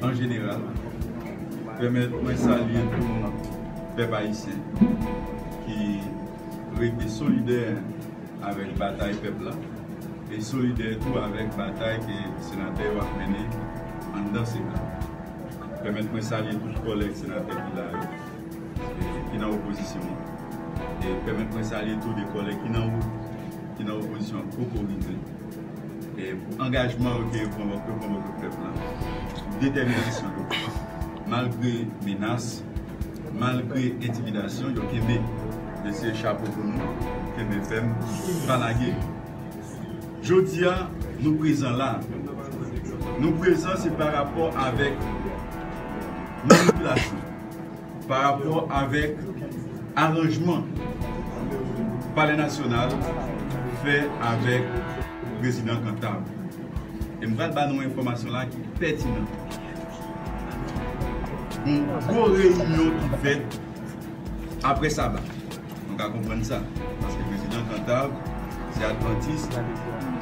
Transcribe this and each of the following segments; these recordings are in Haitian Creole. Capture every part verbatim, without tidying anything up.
An jeneral, pèmèt mwen salye tou pèp ayisyen ki rete solidè avèk batay pèp la e solidè tou avèk batay ke senatè yo ap mennen anndan Sena. Pèmèt mwen salye tout kòlèg senatè ki la yo, e ki nan opozisyon an. E pèmèt mwen salye tou de kòlèg ki nan wout, ki nan opozisyon an poko rive. E pou angajman yo ke yo pran, yo pran pou pèp la, pou detèminasyon yo, malgre menas, malgre entimidasyon, yo kenbe. Mesye, chapo pou nou, kenbe fèm, pa lage. Jodi a, nou prezan la. Nou prezan se pa rapò avèk manipilasyon, pa rapò avèk aranjman Palè Nasyonal fè avèk Prezidan Cantave. E m pral ba nou enfòmasyon la ki pètinan. Yon gwo reyinyon ki fèt apre saba. Nou ka konprann sa. Paske Prezidan Cantave se advantis,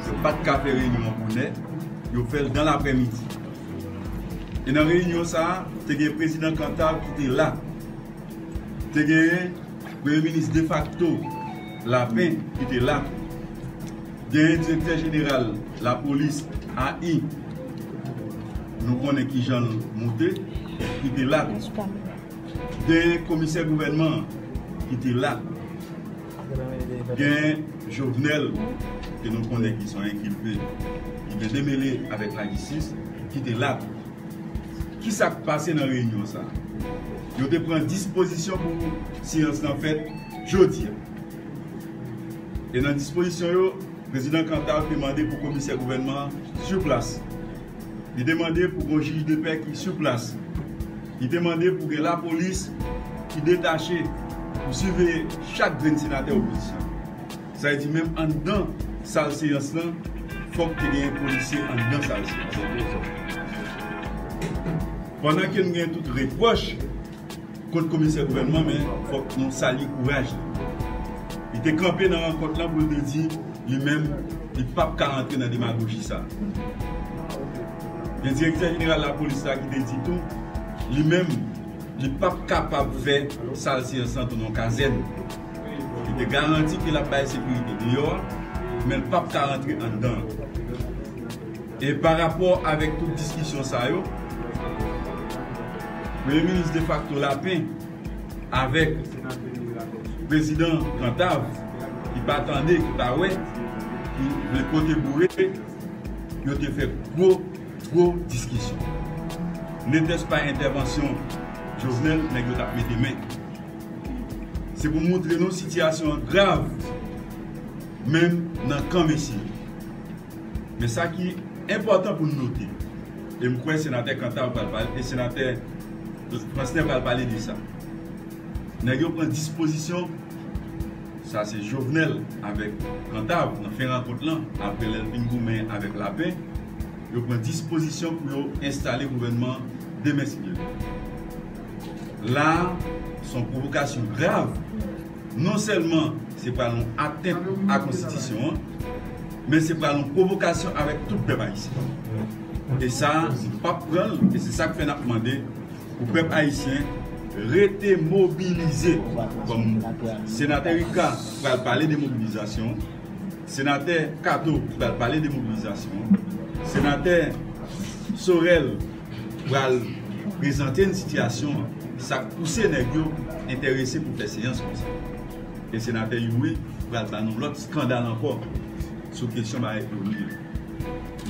yo pa t ka fè reyinyon an bonè, yo fè l dan laprèmidi. E nan reyinyon sa a, te gen Prezidan Cantave ki te la. Te genyen Premye Minis defakto Lapin ki te la. Genyen Direktè Jeneral Lapolis, A I, nou konnen kijan l moute, ki te la. Genyen Komisè Gouvènman ki te la. Genyen Jovenel, ke nou konnen ki se yon enkilpe, ki te demele avèk lajistis, ki te la. Kisa k pase nan reyinyon sa a? Yo te pran dispozisyon pou seyans lan fèt jodi a. E nan dispozisyon yo, Prezidan Cantave te mande pou komisè gouvènman an sou plas. Li te mande pou gon jij de pè ki sou plas. Li te mande pou gen lapolis ki detache pou siveye chak grenn senatè opozisyon. Sa vle di menm anndan sal seyans lan, fòk te genyen polisye anndan sal seyans lan. Pandan ke n gen tout repwòch kont komisè gouvènman, men fòk nou salye kouraj li. Li te kanpe nan rankont lan pou l te di, li menm, li p ap ka rantre nan demagoji sa. Gen direktè jeneral lapolis la ki te di tou, li menm, li p ap kapab fè sal seyans lan tounen yon kazèn. Li te garanti ke l ap bay sekirite deyò a, men l p ap ka rantre anndan. E pa rapò avèk tout diskisyon sa yo, Premye Minis defakto Lapin avèk Prezidan Cantave, ki pa tande, ki pa wè, ki vle pote boure, yo te fè gwo, gwo diskisyon. Netès pa entèvansyon Jovenel, nèg yo t ap mete men. Se pou montre nou sitiyasyon an grav, menm nan kan mesye yo. Men sa ki enpòtan pou n note, e m kwè senatè Cantave pral pale, e senatè Fransnè pral pale de sa. Nèg yo pran dispozisyon, sa se Jovenel avèk Cantave nan fen rankont lan, apre lè l fin goumen avèk Lapin, yo pran dispozisyon pou yo enstale gouvènman an demen si Dye vle. La a, se yon pwovokasyon grav. Non sèlman se pral yon atent a konstitisyon an, men se pral yon pwovokasyon avèk tout pèp ayisyen. E sa, nou p ap pran l, e se sa k fè n ap mande pou pèp ayisyen rete mobilize. Kòm senatè Ricard pral pale de mobilizasyon, senatè Kato pral pale de mobilizasyon, senatè Sorel pral prezante n sitiyasyon an, sa k pouse nèg yo enterese pou fè seyans konsa. E senatè Youri pral ba nou lòt eskandal ankò sou kesyon bagay Loni yo.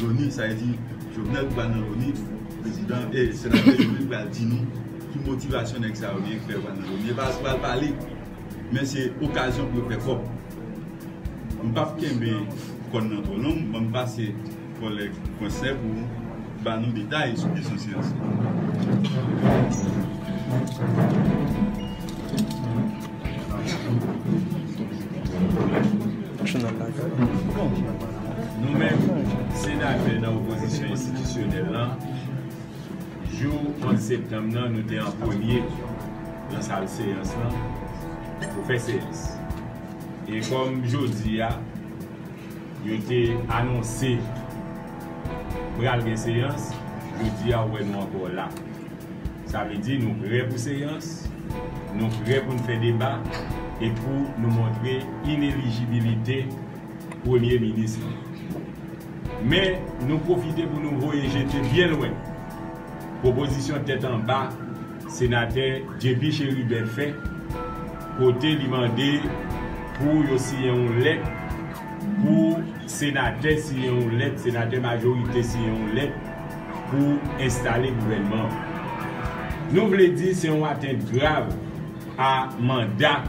Loni, sa vle di Jovenel pral nan Loni, prezidan, e senatè Youri pral di nou ki motivasyon nèg sa yo gen k fè yo pral nan Loni. E pa pral pale, men se okazyon pou yo fè kòb. M p ap kenbe kòn nan twò long, ban m pase kòlèg Fransnè pou ba nou detay sou kesyon seyans lan. Bon, nou menm, senatè nan opozisyon enstitisyonèl lan, jou onz septanm nan, nou te an premye nan sal seyans lan pou fè seyans. E kòm jodi a, yo te anonse pral gen seyans, Jodi a, ou wè nou ankò la. Sa vle di nou prè pou seyans, nou prè pou n fè deba e pou nou montre inelijibilite premye minis lan. Men, nou pwofite pou nou voye jete byen lwen pwopozisyon tèt anba senatè J P Chérubin fè, kote li mande pou yo siyen yon lèt, pou senatè siyen yon lèt, senatè majorite siyen yon lèt pou enstale gouvènman an. Nou vle di se yon atent grav a manda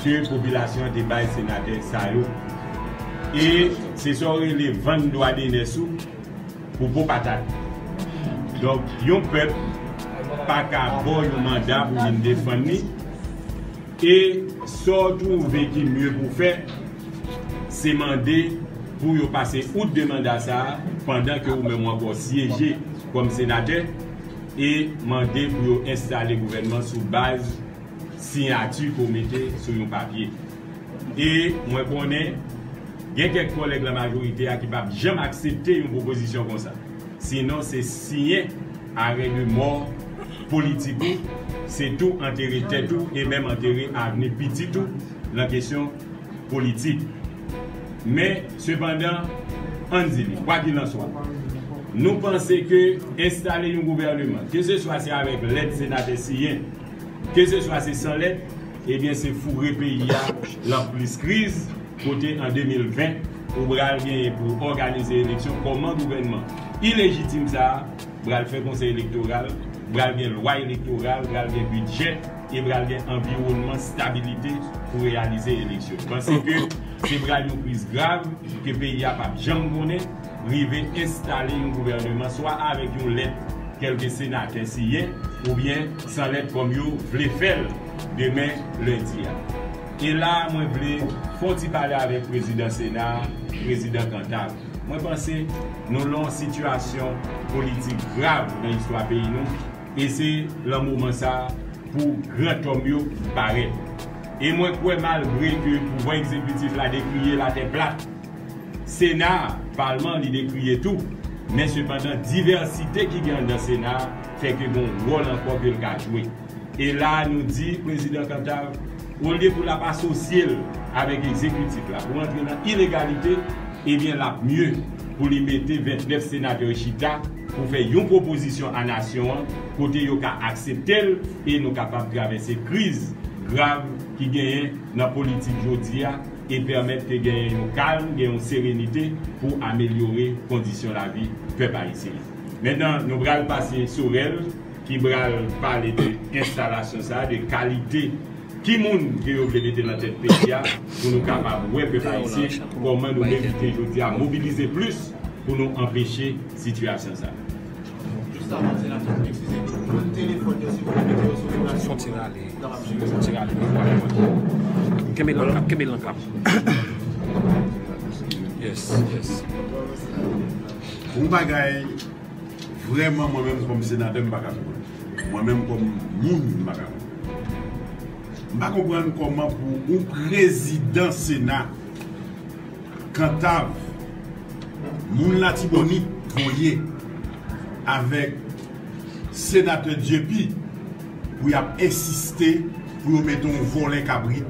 ke popilasyon an te bay senatè sa yo. E se sa w rele vann dwa denès ou pou po patat. Donk, yon pèp pa ka ba w yon manda pou vin defann li. E sa w twouve ki mye pou fè, se mande pou yo pase out de manda sa a, pandan ke ou menm ou ankò syeje kòm senatè, e mande pou yo enstale gouvènman sou baz siyati ke w mete sou yon papye. E mwen konnen gen kèk kòlèg lan majorite a ki p ap janm aksepte yon pwopozisyon konsa. Sinon, se siyen arè de mò politik ou, se tou antere tèt ou e menm antere avni pitit ou lan kesyon politik. Men, sepandan, ann di li, kwakilanswa, nou panse ke enstale yon gouvèneman, keseswa se avèk lèt senatè siyen, keseswa se san lèt, ebyen, se foure peyi a lan plis kriz, kote an de mil ven, ou pral genyen pou òganize eleksyon kòman gouvènman ilejitim sa a pral fè konsèy elektoral, pral gen lwa elektoral, pral gen bidjè, e pral gen anviwònman stabilite pou reyalize eleksyon. Panse ke se pral yon kriz grav ke peyi a p ap janm konnen, rive enstale yon gouvèneman swa avèk yon lèt kèlke senatè siyen, oubyen san lèt kòm yo vle fè l demen lendi a. E la, mwen vle fè yon ti pale avèk prezidan Sena a, prezidan Cantave. Mwen panse nou lan yon sitiyasyon politik grav nan istwa peyi nou, e se lan moman sa a pou gran tòm yo parèt. E mwen kwè, malgre ke pouvwa egzekitif la dekriye latè plat, Sena a, palman, li dekriye tou. Men sepandan, divèsite ki gen anndan Sena a fè ke gen yon wòl ankò ke l ka jwe. E la, nou di prezidan Cantave, olye pou l ap asosye l avèk egzekitif la pou antre nan ilegalite, ebyen, l ap mye pou li mete vennèf senatè chita pou fè yon pwopozisyon a nasyon an, kote yo ka aksepte l e nou kapab travèse kriz grav ki genyen nan politik jodi a e pèmèt ke genyen yon kalm, gen yon serenite pou amelyore kondisyon lavi pèp ayisyen an. Mentnan, nou pral pase Sorel, ki pral pale de enstalasyon sa a, de kalite ki moun ke yo vle mete nan tèt peyi a, pou nou kapab wè pèp ayisyen kòman nou merite jodi a mobilize plis pou nou anpeche sitiyasyon sa a. Jis avan, senatè, eskize, moun telefòn yo, si w mete yo sou vibrasyon. Fon ti rale. Fon ti rale mikwo a pou mwen. Kenbe l nan kap, kenbe l nan kap. Yes, yes. Yon bagay, vrèman, mwen menm kòm senatè, m pa ka konprann. Mwen menm kòm moun, m pa ka konprann. M pa konprann kòman pou yon prezidan Sena, Cantave, moun Latibonit voye avèk senatè Dupuy pou y ap ensiste pou yo mete yon vòlè kabrit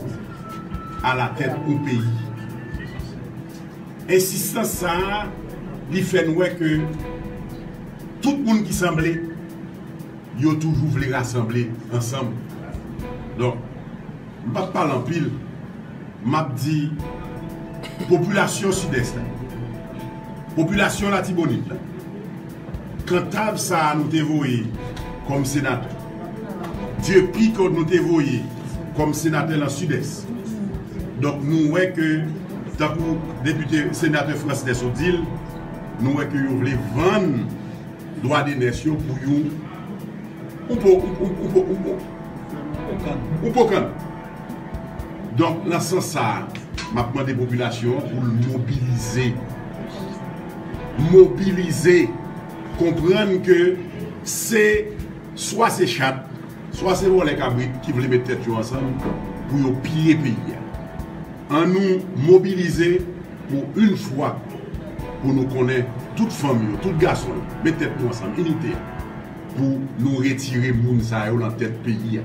alatèt yon peyi. Ensistans sa a, li fè n wè ke tout moun ki sanble, yo toujou vle rasanble ansanm. Donk, m p ap pale anpil, m ap di popilasyon Sidès la, popilasyon Latibonit la, Cantave sa a nou te voye kòm senatè, Dupuy ke nou te voye kòm senatè nan Sidès. Donk, nou wè ke, tankou depite, senatè Frans Nèso di l, nou wè ke yo vle vann dwa de nès yo pou yon, yon po, yon po, yon po, yon po, yon po kann. Donk, nan sans sa a, m ap mande popilasyon an pou l mobilize. Mobilize. Konprann ke se, swa se chat, swa se vòlè kabrit ki vle met tèt yo ansanm pou yo piye peyi a. Annou mobilize pou yon fwa pou nou konnen tout fanm yo, tout gason yo, met tèt nou ansanm, inite a, pou nou retire moun sa yo nan tèt peyi a.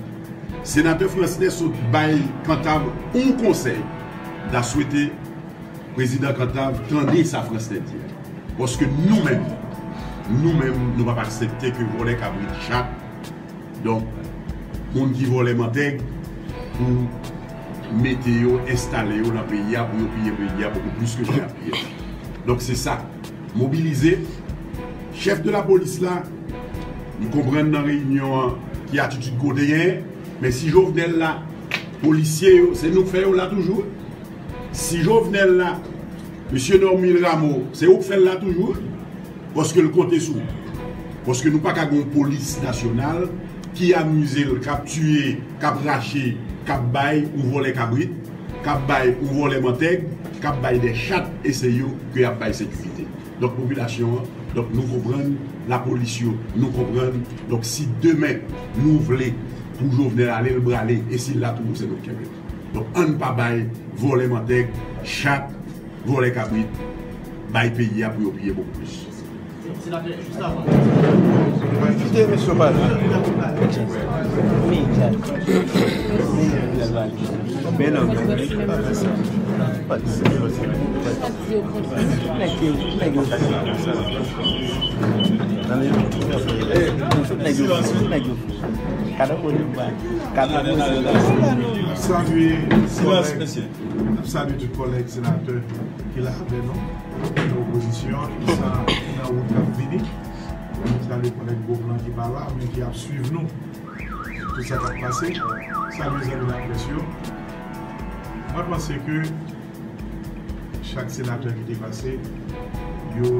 Senatè Frantz Nè sot bay Kantav yon konsèy. M ta swete prezidan Kantav tande sa Frantz Nè di a. Paske nou menm, nou menm, nou p ap aksepte ke vòlè kabrit, chat, donk, moun ki vòlè mantèg, pou mete yo, enstale yo nan peyi a, pou yo piye peyi a bokou plis ke jan y ap piye l. Donk, se sa. Mobilize. Chèf de lapolis la, m konprann nan reyinyon an ki atitid ke w te genyen, men si Jovenel la, polisye yo, se nou k fè yo la toujou. Si Jovenel la, mesye Normil Rameau, se ou k fè l la toujou, paske l konte sou ou. Paske nou pa ka gen yon polis nasyonal ki amize l, k ap tiye, k ap rache, k ap bay yon vòlè kabrit, k ap bay yon vòlè mantèg, k ap bay de chat, e se yo ke y ap bay sekirite. Donk, popilasyon an, donk, nou konprann, lapolis yo, nou konprann. Donk, si demen nou vle pou Jovenel ale, l prale, e si l la toujou, se nou k kenbe l. Donk, ann pa bay vòlè mantèg, chat, vòlè kabrit, bay peyi a pou yo piye bokou plis. Senatè, jis avan. Kite mesye pale. Men non, men. Nèg yo, nèg yo. Nèg yo, nèg yo. Kado mwen li ba. Kado mwen li ba. Salye, silans, mesye. N ap salye tout kòlèg senatè ki la avè nou nan opozisyon an, ki sa ki nan wout k ap vini. Nou salye kòlèg Gwo Plan ki pa la, men ki ap swiv nou. Tout sa k ap pase. Salye zanmi laprès yo. Mwen panse ke chak senatè ki te pase, yo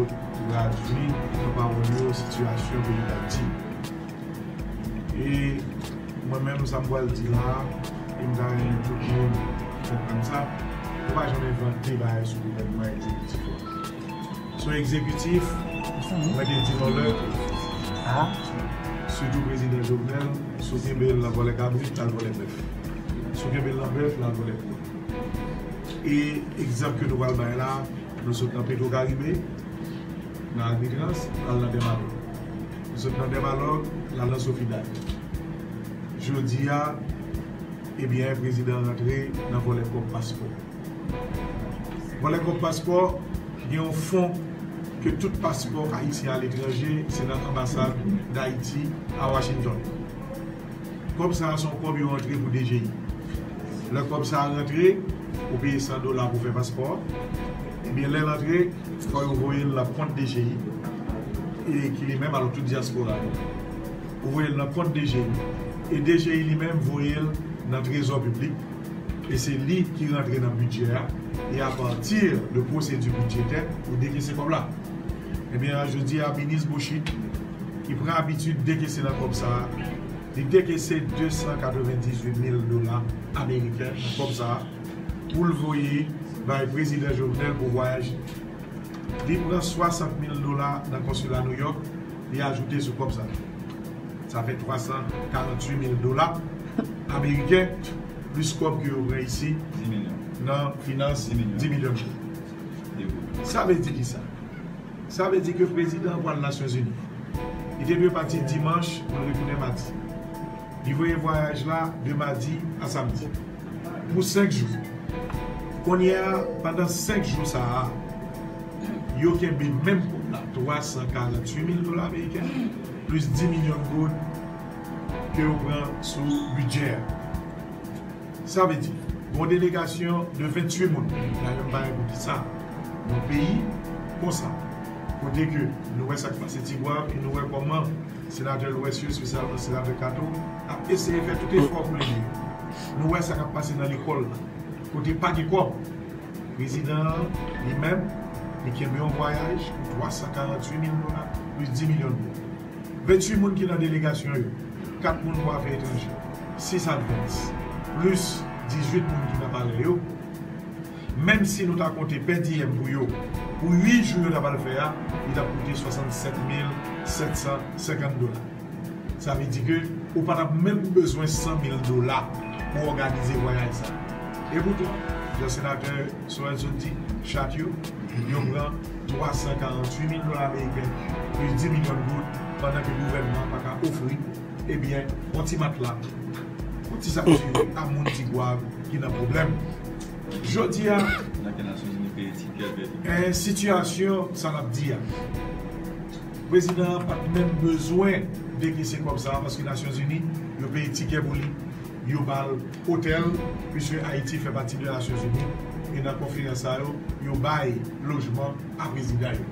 tradui nan pawòl yo sitiyasyon peyi Dayiti. E mwen menm, sa m pral di la a, e m ta renmen tout moun konprann sa, yo pa janm envante bagay sou gouvènman egzekitif la. Sou egzekitif, mwen te di nou lè, sitou prezidan Jovenel, si w kenbe l nan vòlè kabrit, l al vòlè bèf. Si w kenbe l nan bèf, l al vòlè poul. E egzanp ke nou pral bay la, nou sot nan Petwokaribe, nan Agritrans, l al nan Dèmalòg. Nou sot nan Dèmalòg, l al nan Sofidad. Jodi a, ebyen, prezidan an rantre nan vòlè kòb paspò. Vòlè kòb paspò, gen yon fon ke tout paspò ayisyen aletranje, se nan anbasad Dayiti a Washington. Kòb sa a se yon kòb yo rantre pou D G I. Lè kòb sa a rantre, ou peye san dola pou fè paspò a. Ebyen, lè l antre, fò yo voye l nan kont D G I, e ki li menm, alò, tout dyaspora yo. Ou voye l nan kont D G I. E D G I li menm voye l nan trezò piblik. E se li ki rantre nan bidjè a. E apati de pwosedi bidjetè, ou dekese kòb la. Ebyen, jodi a, minis Bouchit, ki pran abitid dekese nan kòb sa a, li dekese de san katrevendizuit mil dola ameriken nan kòb sa a pou l voye bay prezidan Jovenel pou vwayaj li. Li pran swasant mil dola nan konsila Nouyòk, li ajoute sou kòb sa a. Sa fè twa san karanntuit mil dola ameriken, plis kòb ke yo pran isi nan finans, di milyon goud. Sa vle di kisa? Sa vle di ke prezidan an pral Nasyonzini. Li te dwe pati dimanch pou l retounen madi. Li voye vwayaj la de madi a samdi. Pou senk jou. Kounye a, pandan senk jou sa a, yo kenbe menm kòb la, twa san karanntuit mil dola ameriken, plis di milyon goud ke yo pran sou bidjè a. Sa vle di, yon delegasyon de ventuit moun, dayè m pa wè poukisa, yon peyi konsa, kote ke nou wè sa k pase Tigwav, e nou wè kòman senatè Lwès yo, espesyalman senatè Kato, ap eseye fè tout efò pou l ede yo. Nou wè sa k ap pase nan lekòl la, kote pa gen kòb. Prezidan an, li menm, li kenbe yon vwayaj pou twa san karanntuit mil dola, plis di milyon dola. Ventuit moun ki nan delegasyon yo, kat moun pou afè etranjè, sis advance, plis dizuit moun ki nan palè yo. Menm si nou ta konte per diem pou yo, pou uit jou yo t ap al fè a, li t ap koute swasannsèt mil sèt san senkant dola. Sa vle di ke ou pa t ap menm bezwen san mil dola pou òganize vwayaj sa. E poutan, jan senatè Sorenson di, chat yo, yo pran twa san karanntuit mil dola ameriken, plis di milyon goud, pandan ke gouvènman an pa ka ofri, ebyen, yon ti matla, yon ti sakti a moun Tigwav ki nan pwoblèm. Jodi a, Nan ke Nasyonzini peye tikè, eh, sitiyasyon sa n ap di a, prezidan an pa t menm bezwen dekese kòb sa a, paske Nasyonzini, yo peye tikè pou li, yo ba l otèl, piske Ayiti fè pati de Nasyonzini, e nan konferans sa yo, yo bay lojman a prezidan yo.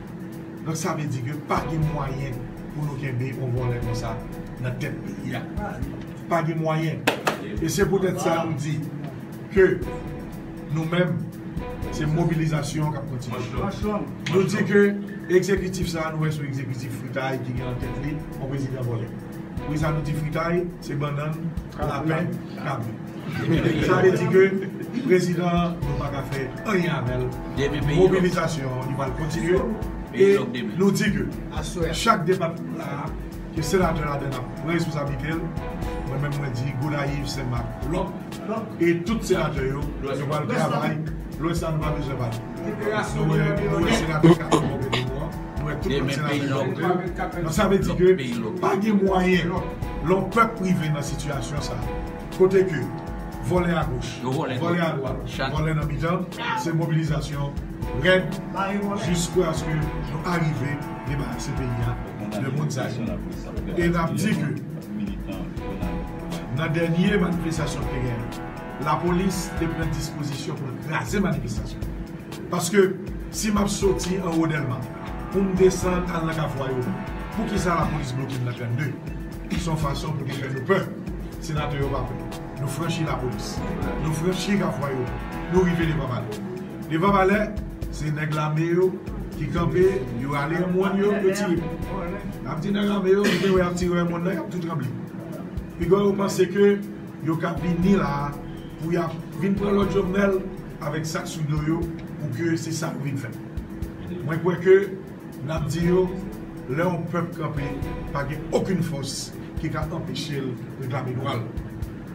Donk, sa vle di ke pa gen mwayen pou nou kenbe yon vòlè konsa nan tèt peyi a. Pa gen mwayen. E se poutèt sa nou di ke nou menm, se mobilizasyon k ap kontinye. Nou di ke egzekitif sa a, nou wè se yon egzekitif fritay ki gen nan tèt li yon prezidan vòlè. Poukisa nou di fritay? Se bannann, lapen, kabi. Sa vle di ke prezidan an, nou pa ka fè anyen avè l. Mobilizasyon an, li pral kontinye. E nou di ke chak depatman la, ke senatè ladan l ap pran responsablite l, mwen menm mwen di Gonayiv, Senmak, Lòk, e tout senatè yo, yo pral travay. Lwès la, nou pa bezwen pale. Nou wè, nou wè senatè Kato Bòpè de nou an, nou wè tout lòt senatè yo. Donk, sa vle di ke pa gen mwayen lè yon pèp rive nan sitiyasyon sa a, kote ke vòlè agoch, vòlè adwat, vòlè nan mitan, se mobilizasyon rèd, jiskaske nou arive debarase peyi a de moun sa yo. E n ap di ke nan dènye manifestasyon ki te genyen, lapolis te pran dispozisyon pou l kraze manifestasyon. Paske si m ap soti anwo Dèlma pou m desann al nan Kafou Ayewopò, poukisa lapolis bloke m nan trannde? Se yon fason pou te fè nou pè. Senatè yo pa pè. Nou franchi lapolis. Nou franchi Kafou Ayewopò. Nou rive devan palè. Devan palè, se nèg lame yo ki kanpe, yo rale M one yo, yo tire. N ap di nèg lame yo, nou te wè y ap tire M one nan, y ap tou tranble. Piga yo panse ke yo ka vini la a pou y ap vin pran lòd Jovenel avèk sak sou do yo, pou ke se sa yo vin fè. Mwen kwè ke n ap di yo, lè yon pèp kanpe, pa gen okenn fòs ki ka anpeche l reklame dwa l.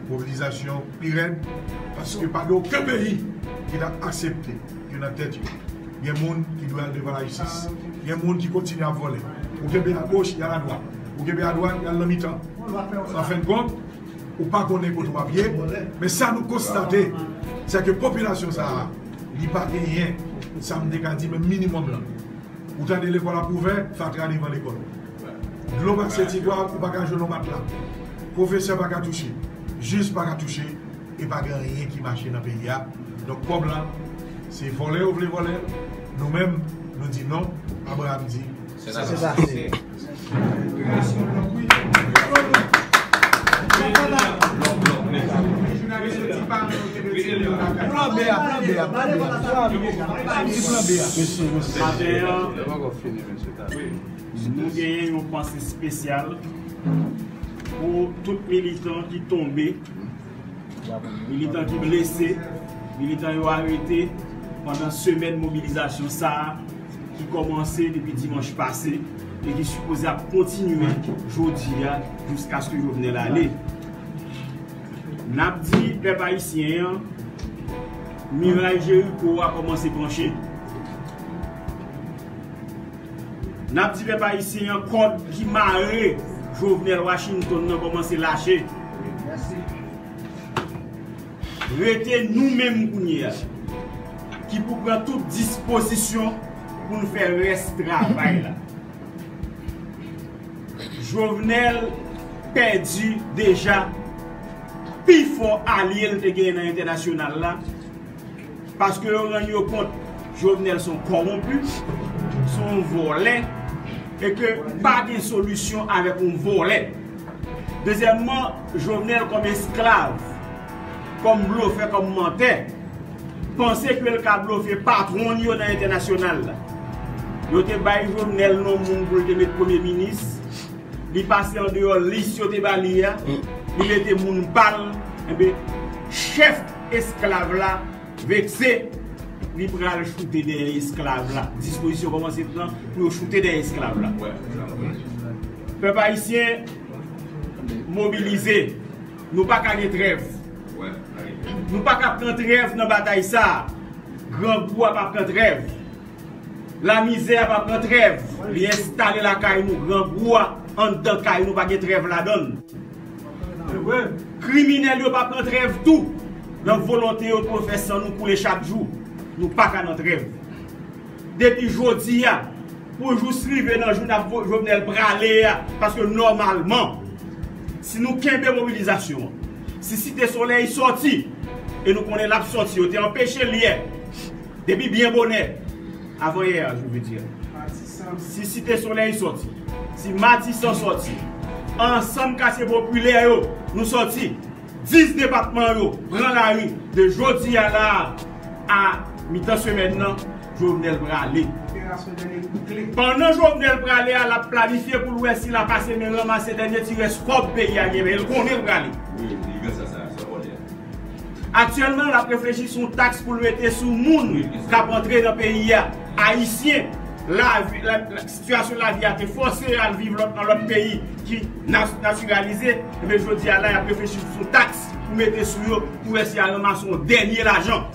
Mobilizasyon pi rèd, paske pa gen okenn peyi ki t ap aksepte ke nan tèt yo, gen moun ki dwe al devan lajistis, gen moun ki kontinye ap vòlè. Ou kenbe agoch, y al adwat. Ou kenbe adwat, y al nan mitan. An fen de kont, ou pa konnen kote w ap ye, men sa nou konstate, se ke popilasyon sa a, li pa genyen, sa m te ka di, men minimòm lan. Ou tande lekòl ap ouvè, fatra devan lekòl. Dlo pase Tigwav, ou pa ka jwenn yon matla. Pwofesè pa ka touche, jij pa ka touche, e pa gen anyen ki mache nan peyi a. Donk, kòb la, se vòlè yo vle vòlè. Nou menm, nou di non. Abraham di, se sa. Plan B a, plan B a, plan B a, plan B a. Plan B a. Mesye, mesye. Maten an, nou genyen yon panse espesyal pou tout militan ki tonbe, militan ki blese, militan yo arete pandan semèn mobilizasyon sa a ki kòmanse depi dimanch pase e ki sipoze ap kontinye jodi a jiskaske Jovenel ale. N ap di pèp ayisyen an, miray Jeriko a kòmanse panche. N ap di pèp ayisyen an, kòd ki mare Jovenel Washington nan kòmanse lache. Rete nou menm kounye a, ki pou pran tout dispozisyon pou n fè rès travay la. Jovenel pèdi deja pi fò alye l te genyen nan entènasyonal la, paske yo rann yo kont Jovenel se yon kòwonpi, se yon vòlè, e ke pa gen solisyon avèk yon vòlè. Dezyèmman, Jovenel kòm esklav, kòm blofè, kòm mantè, panse ke l ka blofe patwon l yo nan entènasyonal la. Yo te bay Jovenel non moun pou l te met premye minis. Li pase andeyò lis yo te ba li a. Li mete moun pa l. Enben, chèf esklav la vekse. Li pral choute dèyè esklav la. Dispozisyon kòmanse pran pou yo choute dèyè esklav la. Pèp ayisyen, mobilize. Nou pa ka gen trèv. Nou pa ka pran trèv nan batay sa a. Grangou a pa pran trèv. Lamizè a pa pran trèv. Li enstale lakay nou, grangou a anndan kay nou pa gen trèv ladan l. Kriminèl yo pa pran trèv tou. Nan volonte yo pou yo fè san nou koule chak jou, nou pa ka nan trèv. Depi jodi a, pou jis rive nan jou n ap vo-, Jovenel prale a, paske nòmalman, si nou kenbe mobilizasyon an, si Site Solèy sòti, e nou konnen l ap sòti, yo te anpeche l yè, depi byen bonè, avan yè a, je veux dire. Si Site Solèy sòti, si Matisan sòti, ansanm katye popilè yo, nou sòti, dis depatman yo pran lari de jodi a la a mitan semèn nan, Jovenel prale. Pandan Jovenel prale a, l ap planifye pou l wè si l ap pase men ranmase dènye ti rès kòb peyi a gen, men l konnen l prale. Aktyèlman, l ap reflechi sou yon taks pou l mete sou moun k ap antre nan peyi a, ayisyen. Lavi, la, la, sitiyasyon lavi a te fòse yo al viv lòt, nan lòt peyi ki na-, natiralize. Ebyen, jodi a la, y ap reflechi sou yon taks pou mete sou yo, pou wè si y a ranmase yon dènye lajan.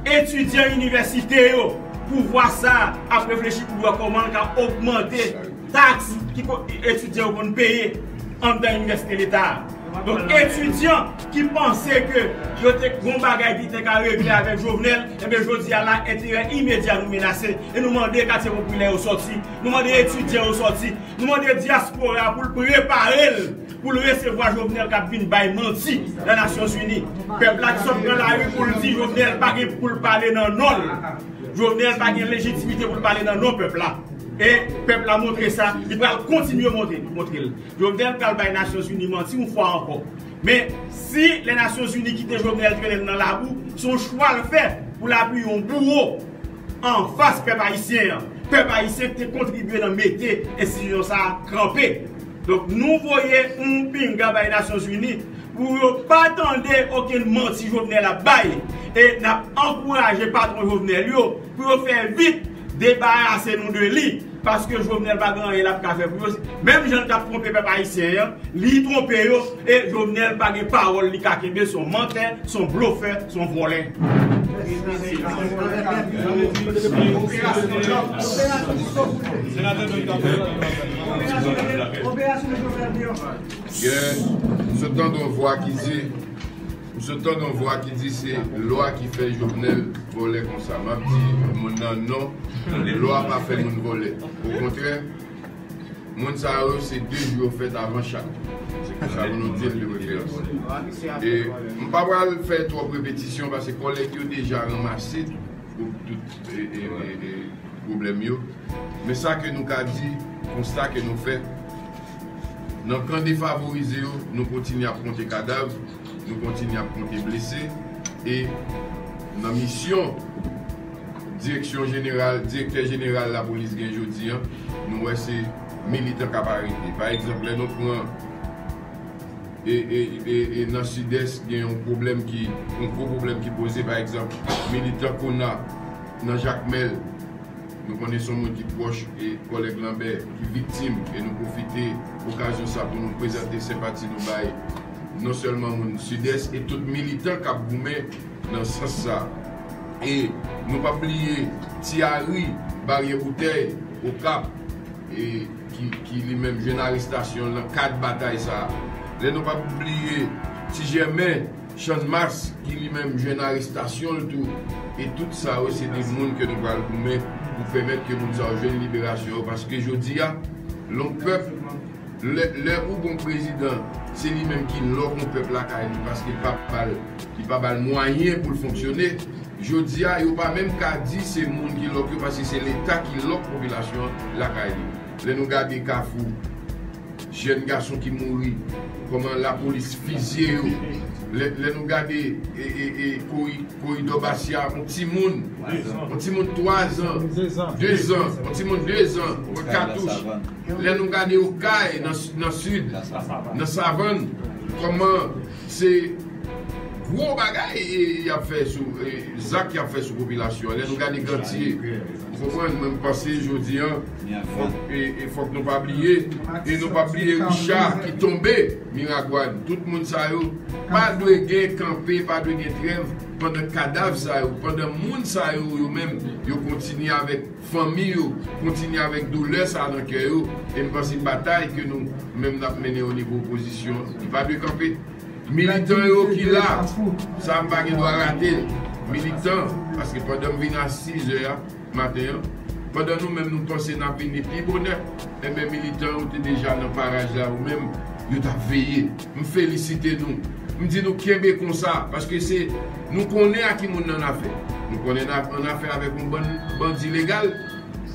Etidyan inivèsite yo, pouvwa sa a ap reflechi pou wè kòman l ka ogmante taks ki ko-, etidyan yo konn peye anndan inivèsite leta a. Donk, etidyan ki panse ke yo te gon bagay ki te ka regle avèk Jovenel, ebyen, jodi a la, enterè imedya nou menase, e nou mande katye popilè yo sòti, nou mande etidyan yo sòti, nou mande dyaspora pou l prepare l, pou l resevwa Jovenel k ap vin bay manti nan Nasyonzini. Pèp la ki sot pran lari pou l di Jovenel pa gen pou l pale nan non l. Jovenel pa gen lejitimite pou l pale nan non pèp la. E pèp la montre sa, li pral kontinye montre, montre l. Jovenel pral bay Nasyonzini manti yon fwa ankò. Men, si Lènasyonzini kite Jovenel trennen l nan labou, se yon chwa l fè pou l apiye yon bouwo anfas pèp ayisyen an. Pèp ayisyen ki te kontribye nan mete enstitisyon sa a kanpe. Donk, nou voye yon pinga bay Nasyonzini pou yo pa tande okenn manti Jovenel ap bay. E n ap ankouraje patwon Jovenel yo pou yo fè vit debarase nou de li, paske Jovenel pa gen anyen l ap ka fè pou yo. Menm jan l t ap twonpe pèp ayisyen an, li twonpe yo, e Jovenel pa gen pawòl li ka kenbe, se yon mantè, se yon blofè, se yon vòlè. Gen, m sot tande yon vwa ki di, m sot tande yon vwa ki di se lwa ki fè Jovenel vòlè konsa. M ap di moun nan non, lwa pa fè moun vòlè. Okontrè, moun sa yo se de jou yo fèt avan chak. Se konsa pou nou di l de preferans. E m pa pral fè twòp repetisyon paske kòlèg yo deja ranmase pou tout, e, e, e, e, pwoblèm yo. Men sa ke nou ka di, konsta ke nou fè, nan kan defavorize yo, nou kontinye ap konte kadav, nou kontinye ap konte blese, e nan misyon direksyon jeneral, direktè jeneral lapolis gen jodi a, nou wè se militan k ap arete. Pa egzanp, lè nou pran e, e, e, e nan Sidès, gen yon pwoblèm ki, yon gwo pwoblèm ki poze, pa egzanp, militan Kona nan Jakmèl, nou konnen se yon moun ki pwòch e kòlèg Lanbè ki viktim, e nou pwofite okazyon sa pou nou prezante senpati nou bay non sèlman moun Sidès e tout militan k ap goumen nan sans sa. E nou p ap bliye Ti Ari, Baryè Boutèy, Okap, e ki, ki li menm jwenn arestasyon l nan kad batay sa a. Lè nou p ap bliye Ti Jèmen, Channmas, ki li menm jwenn arestasyon l tou. E tout sa yo, se de moun ke nou pral goumen pou pèmèt ke moun sa yo jwenn liberasyon yo. Paske jodi a, lè yon pèp, lè, lè ou gon prezidan, se li menm ki lòk yon pèp lakay li, paske li pa ba l, li pa ba l mwayen pou l fonksyone. Jodi a, yo pa menm ka di se moun ki lòk yo, paske se Leta ki lòk popilasyon an lakay li. Lè nou gade Kafou, jèn gason ki mouri, kòman lapolis fizye yo. Lè, lè nou gade, e, e, e, kori-, koridò Basya, yon timoun, yon timoun twa zan, de zan, yon timoun de zan, pran katouch. Lè nou gade Okay, nan, nan Sid, nan Savann, kòman se Gwo bagay e, y ap fè sou, e, zak y ap fè sou popilasyon an. Lè nou gade Gantye, ou konprann, mwen m panse jodi a, fòk, e, e, fòk nou pa bliye, e nou pa bliye Richard ki tonbe, Miragwàn, tout moun sa yo, pa dwe gen kanpe, pa dwe gen trèv pandan kadav sa yo, pandan moun sa yo, yo menm, yo kontinye avèk fanmi yo, kontinye avèk doulè sa nan kè yo, e m panse batay ke nou menm n ap mennen o nivo opozisyon, li pa dwe kanpe. Militan yo ki la, sa m pa gen dwa rate l. Militan, paske pandan m vin a sis è a maten an, pandan nou menm nou panse n ap vini pi bonè, enben militan yo te deja nan paraj la, yo menm, yo t ap veye. M felisite nou. M di nou kenbe konsa, paske se, nou konnen a ki moun n annafè. Nou konnen n a, annafè avèk yon bann bandi legal.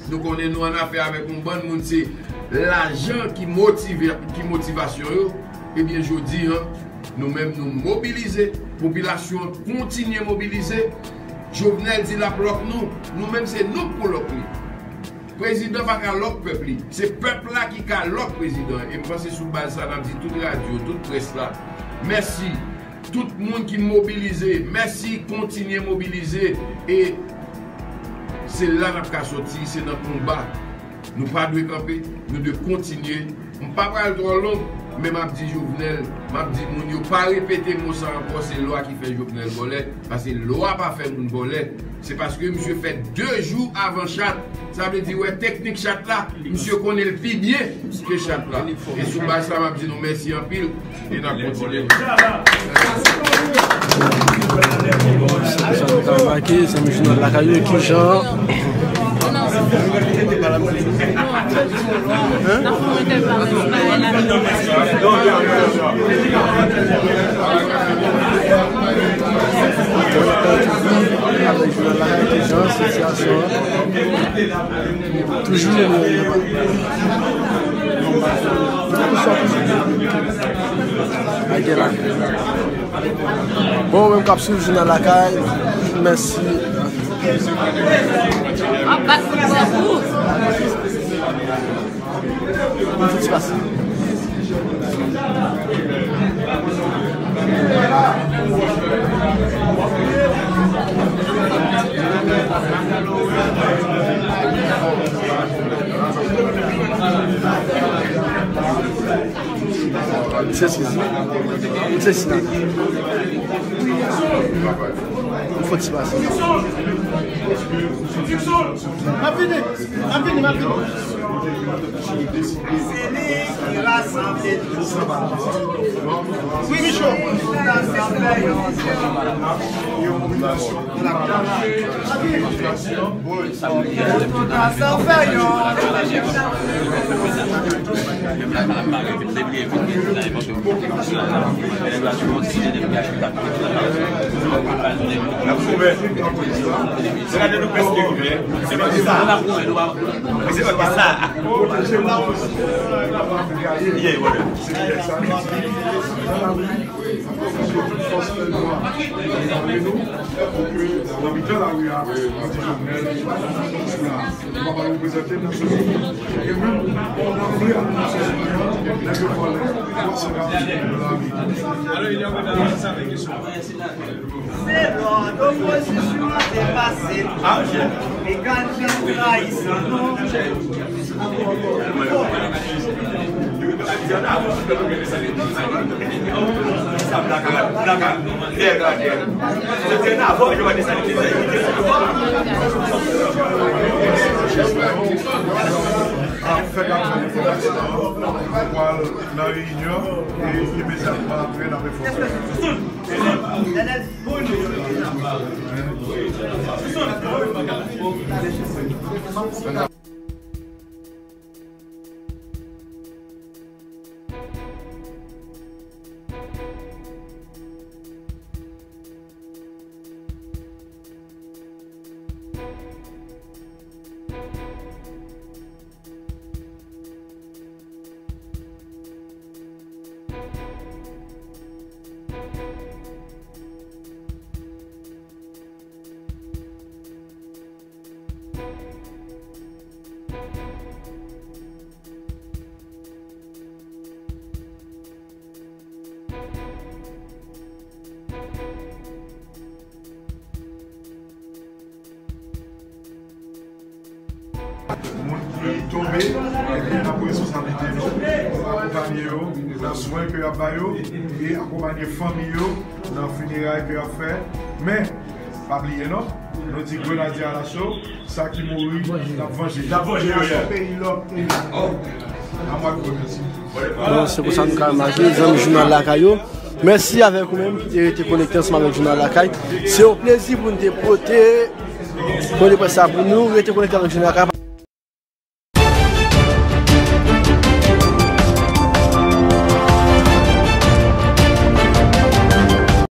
Nou konnen nou annafè avèk yon bann moun, se lajan ki motive, ki motivasyon yo. Ebyen, jodi a, nou menm nou mobilize, popilasyon an kontinye mobilize. Jovenel di l ap lòk nou, nou menm se nou k pou lòk li. Prezidan pa ka lòk pèp li, se pèp la ki ka lòk prezidan. E m panse sou baz sa n ap di tout radyo, tout près la, mèsi. Tout moun ki mobilize, mèsi, kontinye mobilize. E se la n ap ka soti, se nan konba. Nou pa dwe kanpe, nou dwe kontinye. M pa pral twò long, men m ap di Jovenel, m ap di moun yo, pa repete mo sa ankò, se lwa ki fè Jovenel vòlè, paske lwa pa fè moun vòlè. Se paske misye fè de jou avan chat. Sa vle di, wè, teknik chat la, misye konnen l pi byen ke chat la. E sou baz sa, m ap di nou mèsi anpil e n ap kontinye. Bon, sa, sa nou ka make, se misye nan lakay yo, ki jan? Hein? Avèk jounan lakay ki jan sitiyasyon an. Toujou, bon, menm k ap swiv jounan lakay, mèsi. Mwen fouti pase. Misye sizi. Misye sizi. Mwen fouti pase. M ap vini. M ap vini, m ap vini. Se li ki rasanble nou. Wi, Micho. Tout sa fè yon. Pou ke nan mitan lari a, nou di Jovenel, nou pa pral reprezante Nasyonzini. E menm, nan vle al Nasyonzini an, nèg yo vòlè twa san katreven mil dola ameriken. Se lòd opozisyon an te pase. Egal menm trayisan nou. Ap fè kapyon enfòmasyon an, pral nan reyinyon, e imedyatman apre n ap enfòme. Ebyen, n ap pran responsablite nou, akonpanye yo nan swen ke y ap ba yo, e akonpanye fanmi yo nan fineray ke y ap fè. Men, pa bliye non, nou di Grenadye Alaso, sa ki mouri, n ap vanje. N ap vanje, wi. Peyi lòk, peyi. A mwa de remèsye. Bon, se konsa nou ka mache, zanmi Jounal Lakay yo. Mèsi avèk ou menm ki te rete konekte ansanm avèk Jounal Lakay. Se yon plezi pou nou te pote pwen de près sa pou nou. Rete konekte avèk Jounal Lakay.